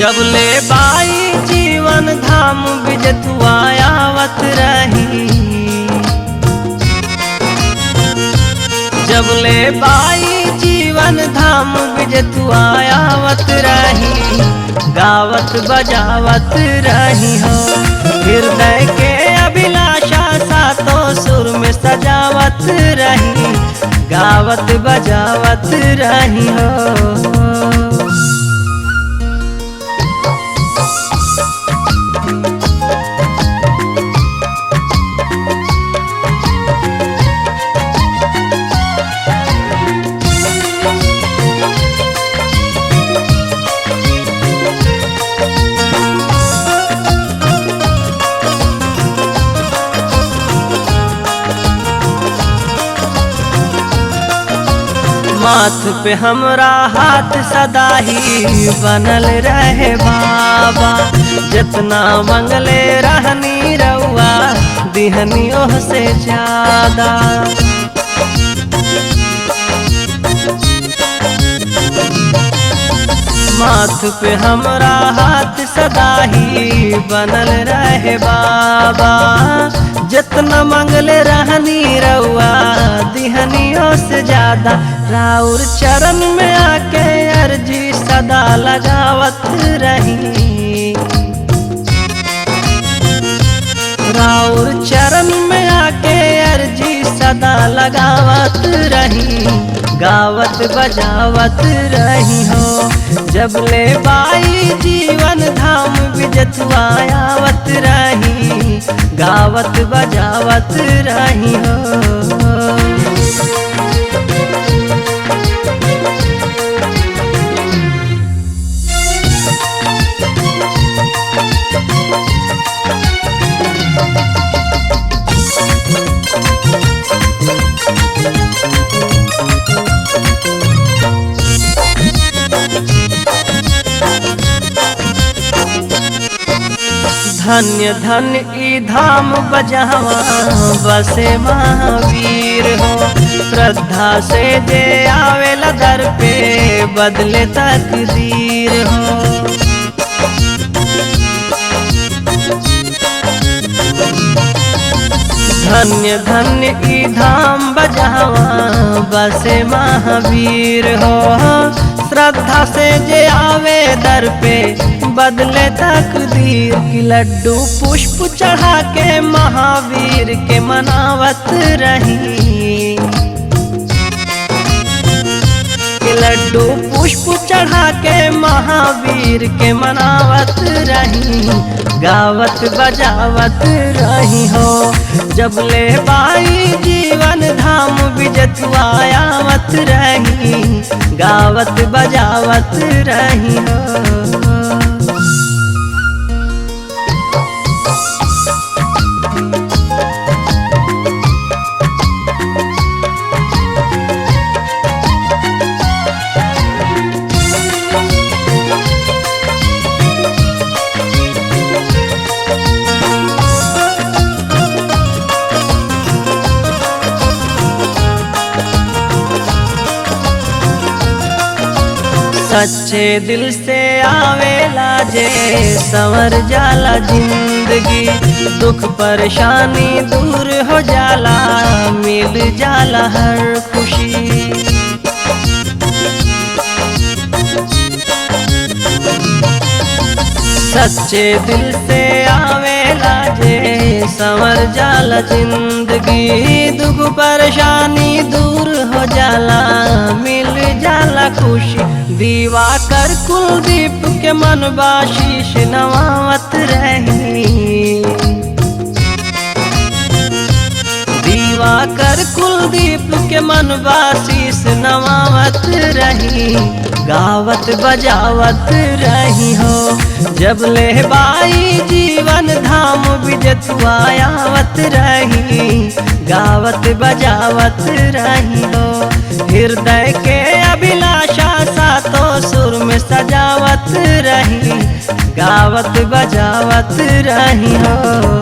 जब ले बाई जीवन धाम बिजथुआ आवत रही। जब ले बाई जीवन धाम बिजथुआ आवत रही, गावत बजावत रही हो। हृदय के अभिलाषा सातों सुर में सजावत रही, गावत बजावत रही हो। माथ पे हमरा हाथ सदा ही बनल रहे बाबा, जितना मंगले रहनी रउआ दिहनी ओह से ज्यादा। माथ पे हमरा हाथ सदा ही बनल रहे बाबा, जितना मंगले रहनी रउआ दिहनी ओह से ज्यादा। राउर चरण में आके अर्जी सदा लगावत रही, राउर चरण में आके अर्जी सदा लगावत रही, गावत बजावत रही हो। जब ले बाई जीवन धाम बिजथुआ आवत रही, गावत बजावत रही हो। धन्य धन्य ई धाम बजहवा बसे महावीर हो, श्रद्धा से जे आवेला दर पे बदले तकदीर हो। धन्य धन्य ई धाम बजहवा बसे महावीर हो, श्रद्धा से जे आवे दर पे बदले तकदीर। की लड्डू पुष्प चढ़ा के महावीर के मनावत रही, की लड्डू पुष्प चढ़ा के महावीर के मनावत रही, गावत बजावत रही हो। जब ले बाई जीवन धाम बिजथुआ आवत रही, गावत बजावत रही हो। सच्चे दिल से आवेला जे संवर जाला जिंदगी, दुख परेशानी दूर हो जाला मिल जाला हर खुशी। सच्चे दिल से आवेला जे संवर जाला जिंदगी, दुख परेशानी दूर हो जाला मिल जाला खुशी। दीवा कर कुलदीप के मन बाशीष नवावत रही, दीवा कर कुलदीप के मन बाशीष नवावत रही, गावत बजावत रही हो। जब ले बाई जीवन धाम बिजथुआ आवत रही, गावत बजावत रही हो। हृदय के अभिलाषा सातों सुर में सजावत रही, गावत बजावत रही हो।